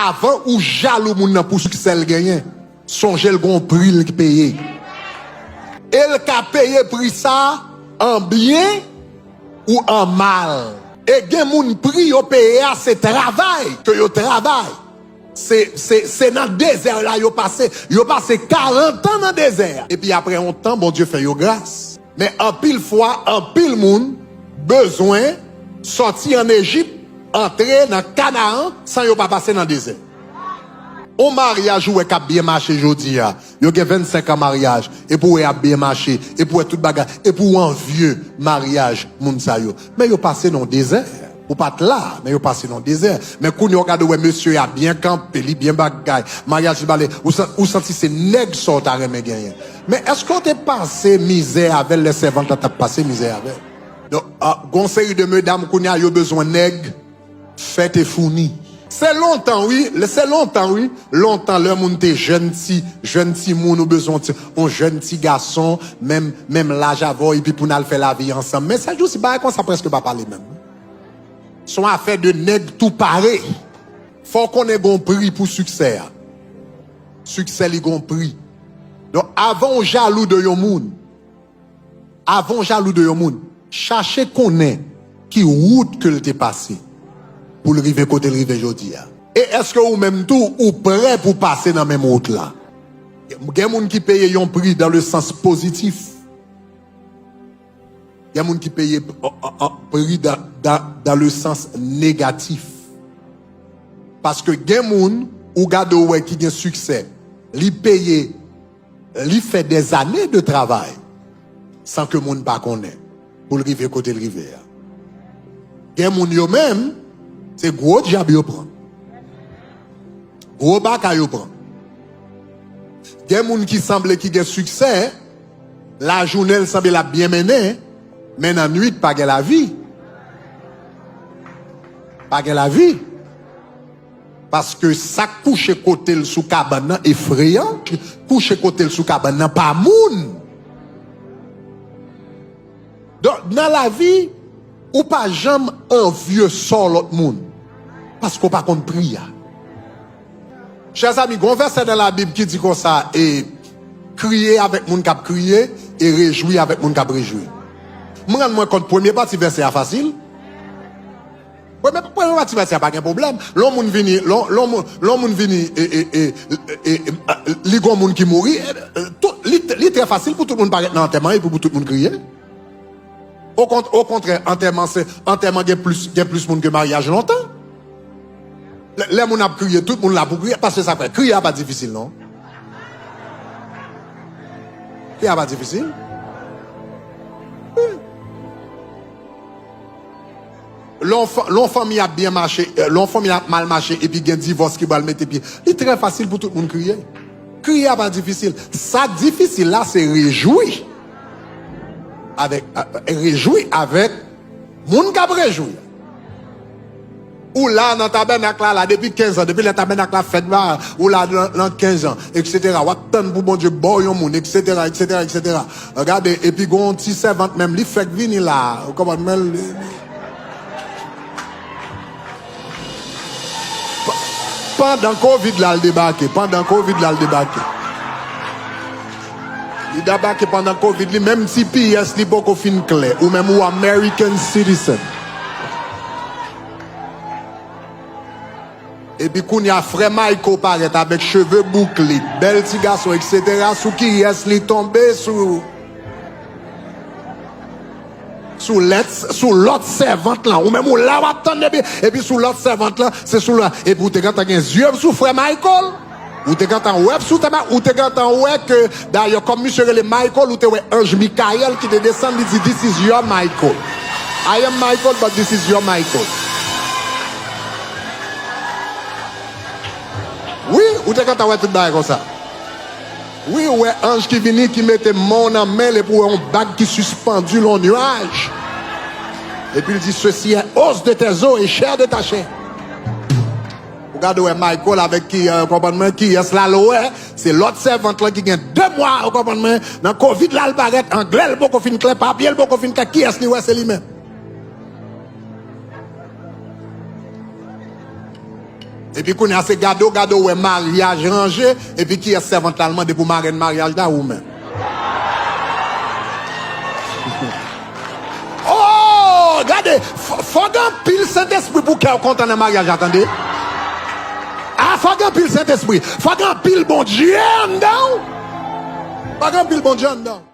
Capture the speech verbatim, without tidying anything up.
Avan ou jalou moun nan pou siksè l genyen, sonje l gon pri l peye. E l ka peye pri sa an byen ou an mal. E gen moun pri yo peye a se travay ke yo travay. Se, se, se nan dezè la yo pase. Yo pase karant an nan dezè a. Epi apre yon tan, Bondye fè yo gras. Men anpil fwa, anpil moun bezwen sòti ann Ejip, antre nan Kanaran san yo pa pase nan dezè. On maryaj ou wè k ap byen mache jodi a, yo gen vennsenk an maryaj, epi w wè y ap byen mache, epi w wè tout bagay, epi w anvye maryaj moun sa yo. Men yo pase nan dezè. Ou pa t la, men yo pase nan dezè. Men kounye a w gade w wè mesye a byen kanpe, li byen bagay, maryaj li bale, ou san-, ou santi se nèg sa w ta renmen genyen. Men èske w te pase mizè avè l lè sèvant la t ap pase mizè avè l? Donk, a, gon seri de medam kounye a yo bezwen nèg fèt e founi. Se lontan wi, se lontan wi, lontan lè moun te jèn ti, jèn timoun ou bezwen ti, yon jèn ti gason, menm, menm laj avè w, epi pou n al fè lavi ansanm. Men sèjousi bagay konsa prèske pa pale menm. Se yon afè de nèg tou pare. Fò w konnen gon pri pou siksè a. Siksè li gon pri. Donk, avan w jalou de yon moun, avan w jalou de yon moun, chache konnen ki wout ke l te pase pou l rive kote l rive jodi a. E èske ou menm tou, ou prè pou pase nan menm wout la? Gen moun ki peye yon pri dans le sens pozitif. Gen moun ki peye, an, an, an, pri dans, dans, dans le sens négatif. Paske gen moun, ou gade w wè ki gen siksè, li peye, li fè dèzane de travay san ke moun pa konnen pou l rive kote l rive a. Gen moun yo menm, se gwo djab yo pran. Gwo baka yo pran. Gen moun ki sanble ki gen siksè, lajounen l sanble l ap byen mennen, men nan nwit pa gen lavi. Pa gen lavi. Paske sa k kouche kote l sou kabann nan efreyan, kouche kote l sou kabann nan pa moun. Donk, nan lavi, ou pa janm anvye sò lòt moun, paske w pa konn pri a. Chè zanmi, gon vèsè nan Labib ki di konsa, e, kriye avèk moun k ap kriye, e rejwi avèk moun k ap rejwi. M rann mwen kont premye pati vèsè a fasil. Premye, premye pati vèsè a pa gen pwoblèm. Lè yon moun vini, lè, lè yon moun, lè yon moun vini, e, e, e, e, e, e, li gon moun ki mouri, e, e, tout, li, li trè fasil pou tout moun parèt nan antèman epi pou tout moun kriye. Okont-, okontrè, antèman se, antèman gen plis, gen plis moun ke maryaj lontan. Lè, lè moun ap kriye, tout moun la pou kriye, paske sa fè, kriye a pa difisil, non. Kriye a pa difisil. Wi. Lè yon fa-, lè yon fanmi ap byen mache, eh, lè yon fanmi ap mal mache, epi gen divòs ki pral mete pye, li trè fasil pou tout moun kriye. Kriye a pa difisil. Sa k difisil la, se rejwi avèk, eh, rejwi avèk moun k ap rejwi. Ou la nan tabènak la, la depi kenz an, depi lè tabènak la fèt la, ou la nan, nan kenz an, etsetera. W ap tann pou Bondye ba w yon moun, etsetera, etsetera, etsetera. Gade, epi gon ti sèvant menm, li fèk vini la, ou konprann, men li, li, pa-, pandan kovid la, l debake, pandan kovid la, l debake. Li debake pandan kovid, li menm T P S li poko fin klè, ou menm ou American citizen. Epi kounye a, frè Michael parèt avèk cheve boukle, bèl ti gason, etsetera. Sou kiyès li tonbe? Sou, sou lèt, sou lòt sèvant lan. Ou menm ou la w ap tann depi, epi sou lòt sèvant lan, se sou la. Epi ou te gentan gen zye sou frè Michael. Ou te gentan wè sou tèm, ou te gentan wè ke, dayè, kòm misye rele Michael, ou te wè anj Mikayèl ki te desann, li di, "This is your Michael. I am Michael, but this is your Michael." Wi, ou te gentan wè tout bagay konsa. Wi, ou wè anj ki vini, ki mete men w nan men l, epi ou wè yon bag ki sispandi l yon nyaj. Epi l di, "Ceci est os de tes os et chair de ta chair." Ou gade, ou wè Michael avèk ki, euh, konprann mwen, kiyès l al wè? Se lòt sèvant lan ki gen de mwa, ou konprann mwen, nan kovid la, l parèt, anglè l poko fin klè, papye l poko fin klè, kiyès li wè? Se li menm. Epi kounye a se gade w, gade w wè maryaj ranje, epi kiyès sèvant la al mande pou marèn maryaj la? Ou menm. Oh, gade, fò, fò gen anpil Sentespri pou kè w kontan nan maryaj la, tande. Ah, fò gen anpil Sentespri. Fò gen anpil Bondye anndan w. Fò gen anpil Bondye anndan w.